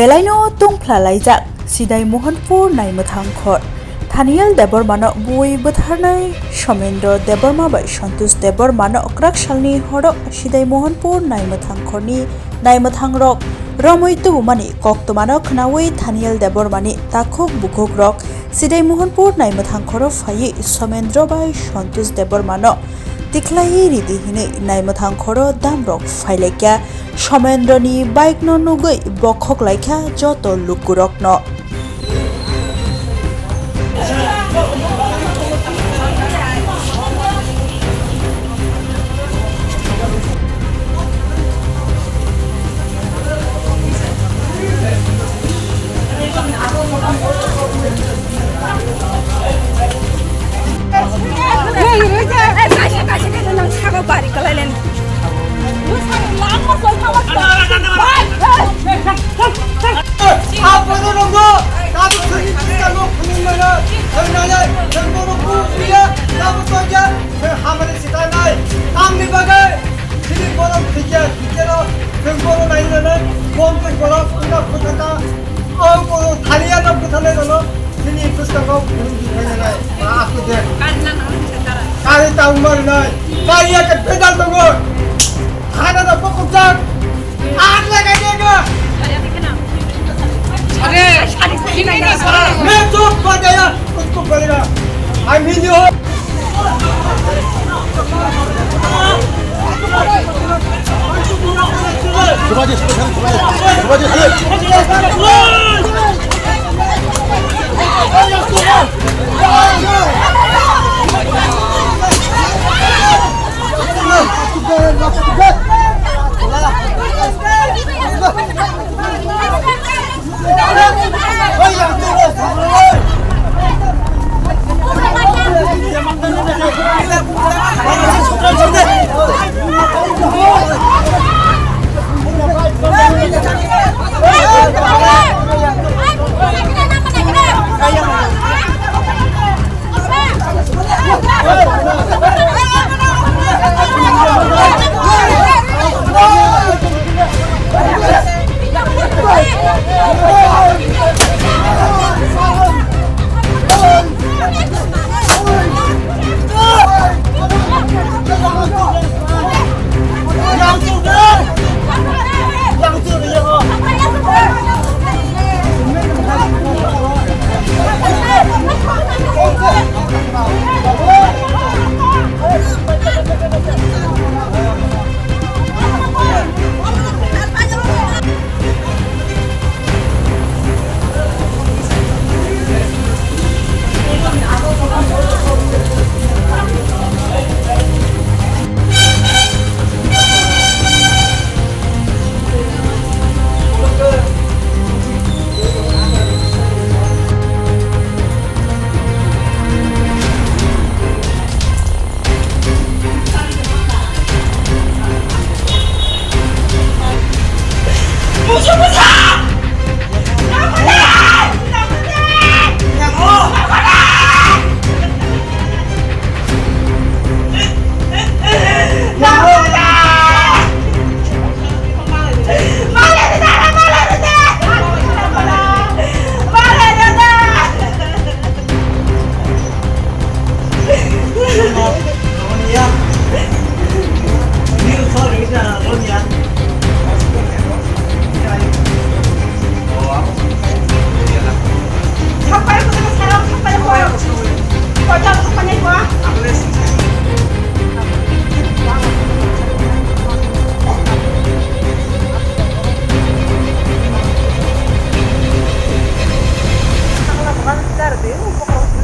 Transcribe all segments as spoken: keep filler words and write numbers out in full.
Belaino tungphla laijak Sidai Mohanpur naimwthang khor. Thaniel Debbarmano bui bwtharnai Somendro Debbarma bai Santosh Debbarmano kwrak salni horo Sidai Mohanpur naimwthang khorni naimwthangrok romwi tubumani koktwmano khnaui Thaniel Debbarmani takhuk bukhukrok Sidai Mohanpur naimwthang khoro phaiwi Somendro bai Santosh Debbarmano tikhlaiwi ridi hinwi naimwthang khoro damrok phailaikha. Somendroni bike no nugwi bokhok laikha joto lukurokno. Chini borok thikya, thikyano chwng borok nai nai, bom twi borok phunga phunga ta, o borok thani ano bwtharnai rano, chini bwskango phunuk di nai nai, ma aku de. Kari tang mar nai, kari ya ke pedal tongo, thana da pokok jak, at lagai de ga. अरे, किन किन सर? मैं चुप कर गया, उसको बोलेगा। I'm Hindi हो।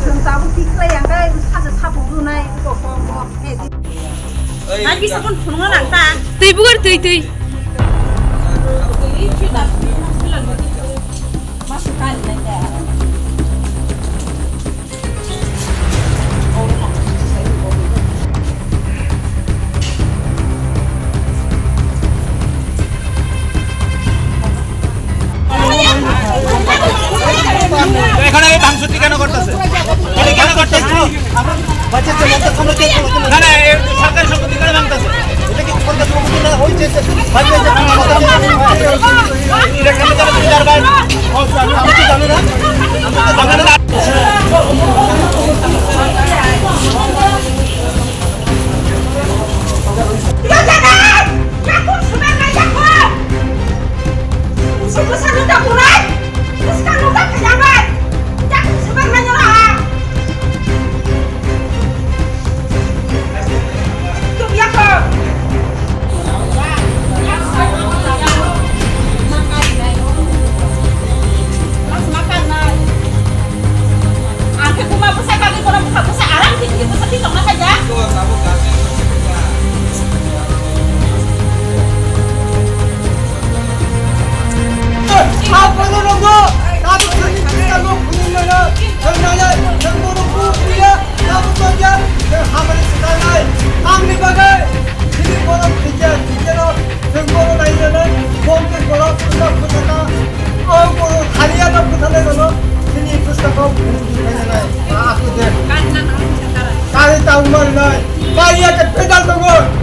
Chwng tabuk tiklai yang kai, saja sapung runai, kok, kok, kok. Ai, bisa pun phunukna nang ta. Twi bugar twi, twi. এখানে এই ভাঙচুরটি কেন করতেছে? এটা কেন করতেছে? না, না, এই সরকারি সম্পত্তি কেন ভাঙতেছে? এটা কি সরকারি সম্পত্তি না? ওই যে, যে, ভাঙতেছে। Kari tangma rinai, kari ya ke pedal tongo.